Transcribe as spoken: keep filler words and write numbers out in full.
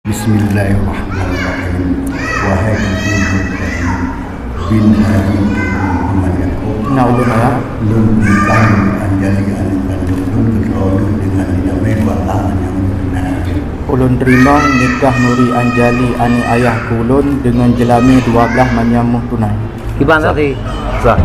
Bismillahirrahmanirrahim. Wahai Teungku Muhammad bin Haji Teungku Muhammad Yakub, na ulôn ayah, lôn nikah Nuri Anjali aneuk kandông lôn keudroe lôn deungon jeulamé dua blah manyam meuh tunai. Ulôn teurimong nikah Nuri Anjali aneuk ayah ulôn deungon jeulamé dua blah manyam meuh tunai. Kiban saksi? Sah.